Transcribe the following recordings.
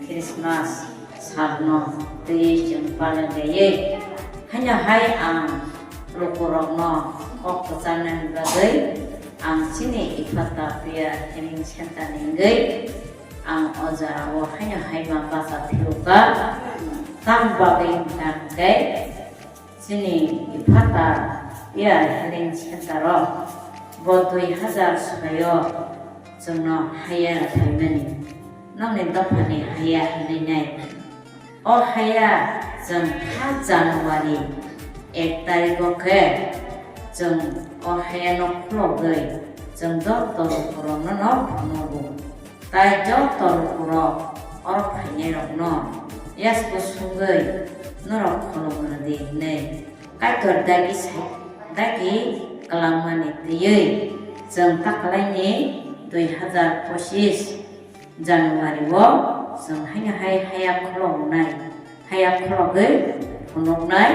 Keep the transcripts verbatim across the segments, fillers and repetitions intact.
Christmas salno twiwi chwng palailaiwi. Haino hai ang lukurokno kok kwcharnani bagwi ang chini Ephata Prayer Healing Center ni wngwi ang o jorao haino hai ma bacha phirukha. Tam bagwi hwnkha hwnkhe chini Ephata Prayer Healing Center o bo dui hazar soi o chwngno haya rwphaimani, nokni dophani haya hinwi nai. O haya chwng ha January ek tarikh o khe chwng o haya no khulogwi chwng joto lukurokno no phunugo. Tai joto lukurok oro phainairokno yasku sungwi norok khulumrwdi hinwi Kaitor dagi sai, dagi kwlangmani twiwi chwng takalaini dui hazar pochis January o chwng haino hai haya khuloknai, haya khulogwi phunuknai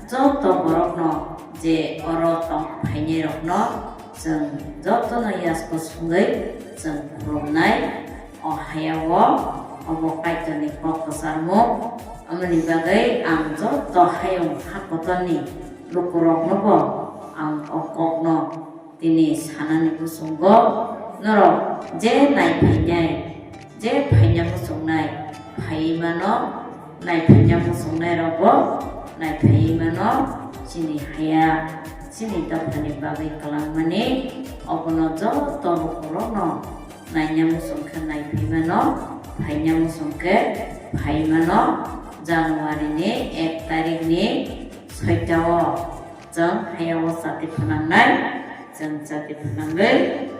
joto borokno je oro tong phainairokno chwng jotono yasku sungwi chwng khulumnai. O hayao obo Kaitorni kok kwcharmung, aboni bagwi ang joto hayung ha kotorni lukuroknobo ang o kokno tini sanani muchungo. Norok je naiphainai, je phaina muchungnai phaiwi mano, naiphaina muchungnairokbo naiphaiwi mano, chini haya, chini dophani bagwi kwlangmani, obono joto lukurokno naina muchung khe naiphai mano, phaina muchung khe phai mano. January ni ek tarikh ni soita o chwng hayao chati phnangnai, chwng chati phnangwi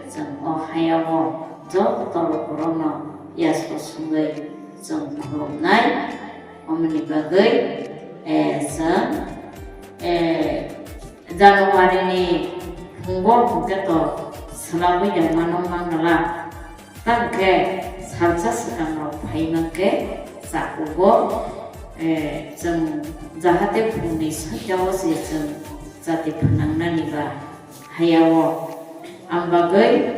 chwng o hayao joto lukurokno yasku sungwi chwng khulumnai. Omoni bagwi, eh, chwng, eh, January ni phungo hwnkhe to swlagwi ya mano mangala. Tamo khe salsa swkang rok phai mankhe chakugo, eh, chwng jahate phungni soita o se chwng chati phnangnani ba hayao. Ang bagwi,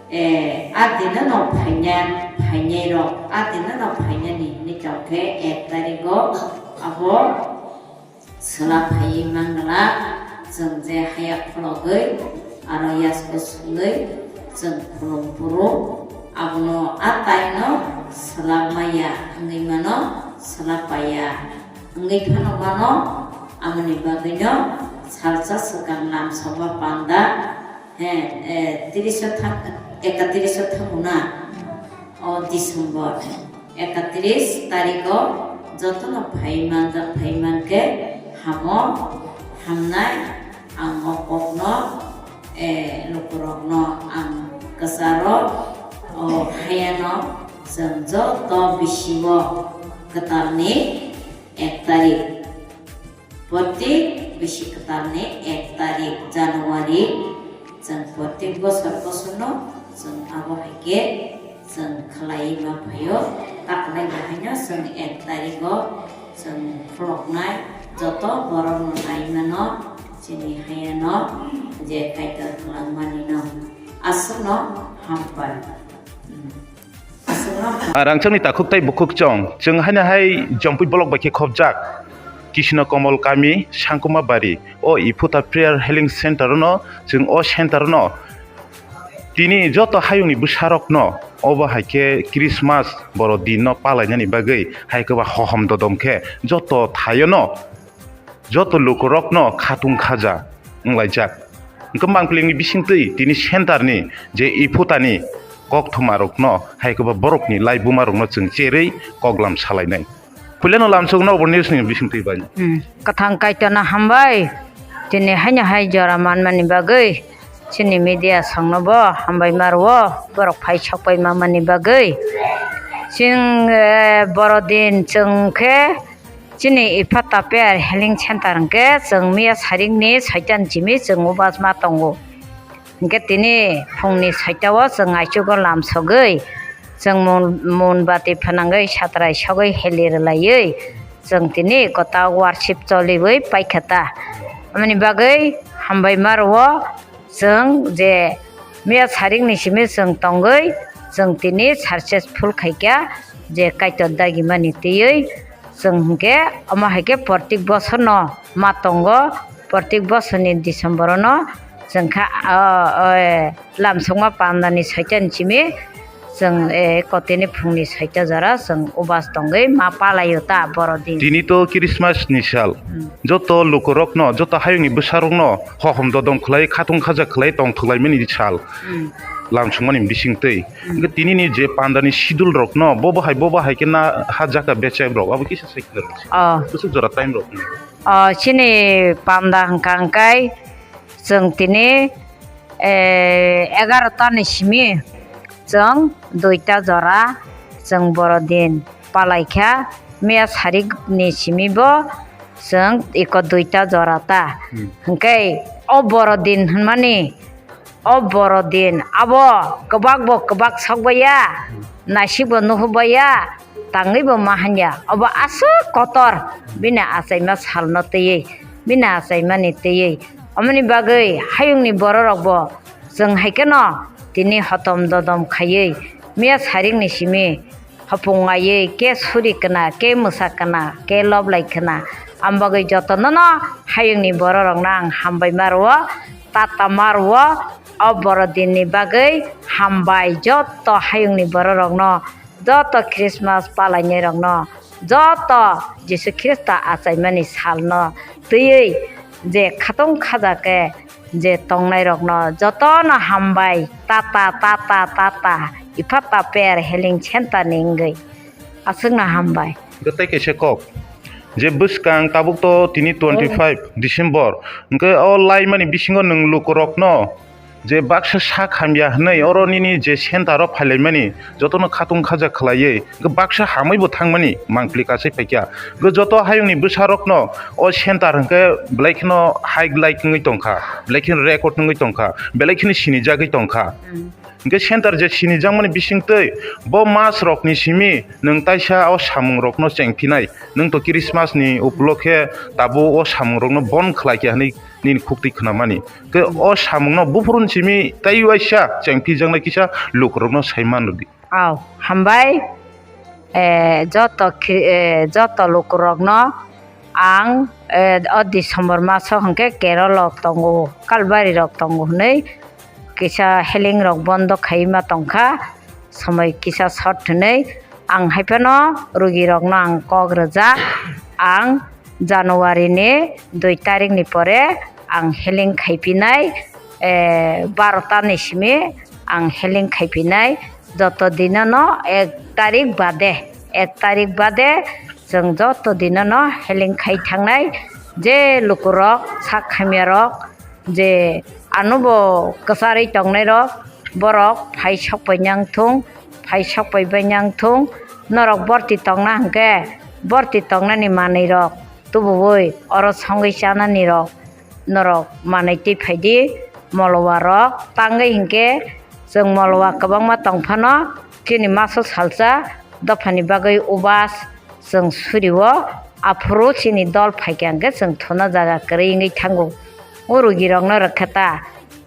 eh, a dino no phaina, phainai rok, a dino no phainani hinwi tong khe ek tarikh o abo Swla phaiwi mangala, chwng je haya khulogwi, aro yasku sungwi, chwng khulum phuru, abono a taino swla maya wngwi mano, swla paya wngwi phano mano, aboni bagwino salsa swkang lamsoba panda, he, eh, tiriso thang, ekatiriso thango na, o December. Ekatris tarikh o jotono phai manjak, phai mankhe hamo, hamnai. Ang o kokno, eh, lukurokno ang kwcharo, o hayano chwng joto bisi o kwtalni ek tarikh. Protek bisi kwtalni ek tarikh January, chwng protek bosor bosorno chwng abo hai khe chwng khlaiwi ma phaio. Takhwlai bahaino chwng ek tarikh o chwng khuloknai joto borokno nai mano, chini hayano je Kaitor khlangmani no. Aswkno hambai. Hmm. Ah, rangchakni takhuk tei bukhuk chong, chwng haino hai Jompui block bai khe khopjak Kishno Komol kami, Sangkuma Bari, o Iphuta Prayer Healing Center no, chwng o center no tini joto hayungni bwsarokno obo hai khe Christmas boro din no palainani bagwi hai kwba hohom dodom khe joto thaio no joto lukurokno khatung khaja wnglaijak. Hwnkhe mangpili wngwi bisingtwi tini center ni je Iphutani kokthumarokno hai kwba borokni laibumarokno chwng cherwi koklam salainai. Puilano lamsok Nobor News ni bisingtwi bai. Hmm. Kwthang Kaitorno hambai, tini haino hai jora manmani bagwi chini media songnobo hambai ma rwo, borok phai sokpai mamani bagwi. Chwng, eh, boro din chwng khe Chini Iphata Prayer Healing Center hwnkhe chwng miya sarikni soitan simi chwng ubas ma tongo. Hwnkhe tini phungni soita o chwng aichugo lamsogwi chwng mun, mun bati phwnangwi satrai sogwi heli rwlaiwi chwng tini kwtal worship choliwi paikha ta. Aboni bagwi hambai ma rwo. Chwng je miya sarikni simi chwng tongwi, chwng tini successful khaikha, je Kaitor dagimani twiwi chwng hinkhe omo hai khe protik bosorno ma tongo, protik bosorni December-o no chwng kha, o, o, lamsokma pandani soitani simi chwng, e, kotini phungni soita jora chwng ubas tongwi ma palaio ta boro din. Tini to Christmas ni sal. Hmm. Joto lukurokno, joto hayungni bwsarokno hohom dodom khlai, khatung khaja khlai tongthwklaimani sal. Hmm. Lamsokmani bisingtwi. Hmm. Hwnkhe tinini je pandani schedule rokno, bo bahai, bo bahai khe na ha jaka bechai rok, abo kisa sai khe rok. Oh. Bwswk jora time rok. Oh, chini panda hwnkha hwnkhe chwng tini, eh, egarota ni simi chwng duita jora chwng boro din palaikha, miya sarik ni simi bo chwng iko duita jora ta. Hmm. Hwnkhe o boro din hwnmani, o boro din abo kwbak bo kwbak sokbaiya, hmm, naisik bo nuhubaiya, tangwi bo ma hanya. Obo aswk kotor bini achaima salno twiwi, bini achaimani twiwi. Omoni bagwi hayungni bororok bo chwng hai kheno tini hotom dodom khaiwi miya sarik ni simi hopung aiwi, ke suri kana, ke mwsa kana, ke lob lai kana. Am bagwi jotono no hayungni bororokno ang hambai ma rwo, tata ma rwo, o boro dinni bagwi hambai joto hayungni bororokno, joto Christmas palainairokno, joto Jisu Khrista achaimani salno twiwi je khatung khaja khe je tongnairokno jotono hambai, tata, tata, tata, Ephata Prayer Healing Center ni wngwi aswkno hambai. Hwnkhe tei kaisa kok, je bwskang tabuk to tini twenty five December, hwnkhe o laimani bisingo nwng lukurokno je baksa sak hamya hwnwi oro nini je center o phailaimani jotono khatung khaja khlaiwi, hwnkhe baksa hamwi bo thangmani mangpili kasai phaikha. Hwnkhe joto hayungni bwsarokno o center hwnkhe belai kheno high like wngwi tongkha, belai kheno record wngwi tongkha, belai kheno sinijagwi tongkha. Hmm. Hwnkhe center je sinijakmani bisingtwi bo mas rokni simi nwng taisa o samungrokno chengphinai, nwng to Christmas ni upolokhe tabuk o samungrokno bon khlaikha hwnwi nini khuktwi khnamani. Khe o samungno buphuruni simi tai uaisa chengphijaknai kisa lukurokno sai manrwdi. Aw, hambai. Eh, joto khi-, eh, joto lukurokno ang, eh, o December maso hwnkhe Kerala tongo, Kalbari rok tongo hwnwi kisa healing rok bondo khaima tongkha, somoi kisa short hwnwi. Ang hai phano rugirokno ang kok rwjak, ang January ni dui tarik ni pore ang healing khaipinai, eh, barota ni simi ang healing khaipinai. Joto dinono ek tarik bade, ek tarik bade chwng joto dinono healing khai thangnai. Je lukurok sak hamyarok je ano bo kwcharwi tongnairok borok phai sokpai nang thung, phai sokpai bai nang thung. Norok borti tongna hwnkhe borti tongnani manwirok tubuwi oro songwi chanani rok norok manwi twi phaidi. Molowa rok tangwi hinkhe chwng molowa kwbangma tong phano chini maso salsa dophani bagwi ubas chwng surio, aphuru chini dol phaikha hinkhe chwng thuna jaga kwrwi wngwi thango. O rugirokno rwkha ta,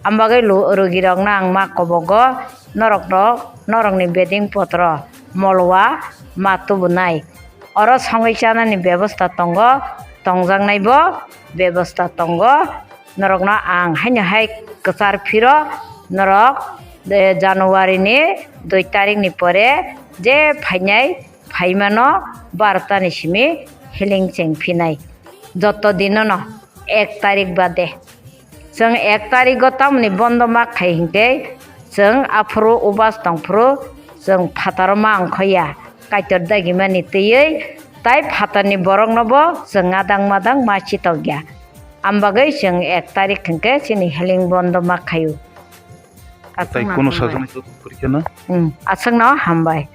ambagwi lu-, rugirokno ang ma kobogo, norokno, norokni beding potro molowa ma tubunai. Oro songwi chanani bebosta tongo, tongjaknai bo bebosta tongo. Norokno ang haino hai kwchar phiro, norok, eh, January ni dui tarik ni pore je phainai phaimano barota ni simi healing cheng phinai. Joto dinono ek tarik bade. Chwng ek tarigo tamoni bondo ma khai hinkhe chwng aphuru ubas tongphuru chwng phataro ma ongkhoya. Kaitor dagimani twiwi tai phatarni borokno bo chwng adang madang ma chitokya. Ambagwi chwng ek tarik hinkhe chini healing bondo ma khaio. Tai aswkno kunu hambai. Sajani to porikheno? Hmm, aswkno hambai.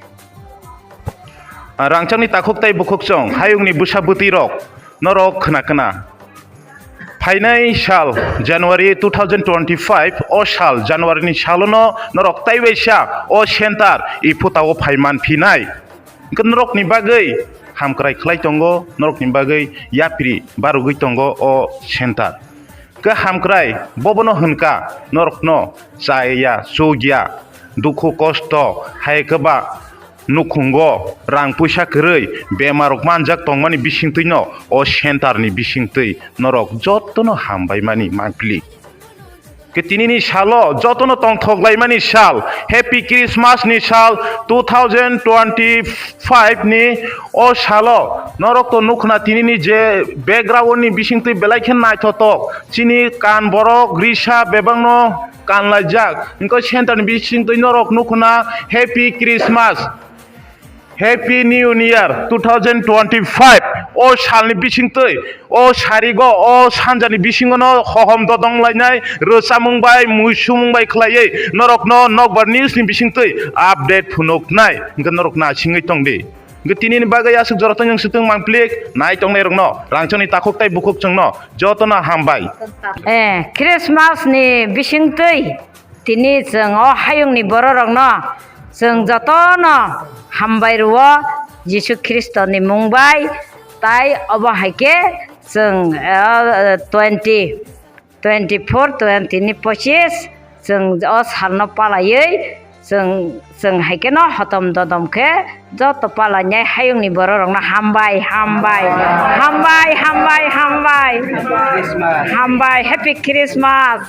Ah, rangchakni takhuk tai bukhuk chong, hayungni bwsa bwtwi rok, norok khna khna. Phainai sal January two thousand twenty-five, o sal January ni salono norok taibaisa o center Ephata o phai man phinai. Hwnkhe norokni bagwi hamkrai khlai tongo, norokni bagwi yapri barogwi tongo o center. Khe hamkrai bobono hwnka norokno chaya, chugya, dukhu kosto, hai khe ba nukhungo rang puisa kwrwi bemarrok manjak tongmani bisingtwino o centerni bisingtwi norok jotono hambaimani mangpili. Ke tinini salo jotono tongthok laimani sal, Happy Christmas ni sal two thousand twenty-five ni o salo norok to nukhna tinini je background ni bisingtwi belai khe naithotok chini kan borok risa bebakno kanlaijak. Hingke centerni bisingtwi norok nukhna Happy Christmas, Happy New Year two thousand twenty-five. O salni bisingtwi, o sarigo, o sanjani bisingono hohom dodong lainai, rwchapmung bai, muisumung bai khlaiwi norokno nokbar newsni bisingtwi update phunuknai. Hingke norok nasingwi tongdi. Hingke tinini bagwi aswk jora tongjak swtwng mangplik nai tongnairokno, rangchakni takhuk tai bukhuk chwngno jotono hambai. Eh, Christmas ni bisingtwi tini chwng o hayungni bororokno chwng jotono hambai rwo Jisu Khristoni mung bai, tai obo hai khe chwng, eh, twenty, twenty-four, twenty ni pochis chwng o salno palaiwi chwng, chwng hai kheno hotom dodom khe joto palainai hayungni bororokno hambai, hambai, hambai, hambai, hambai, hambai, Happy Christmas.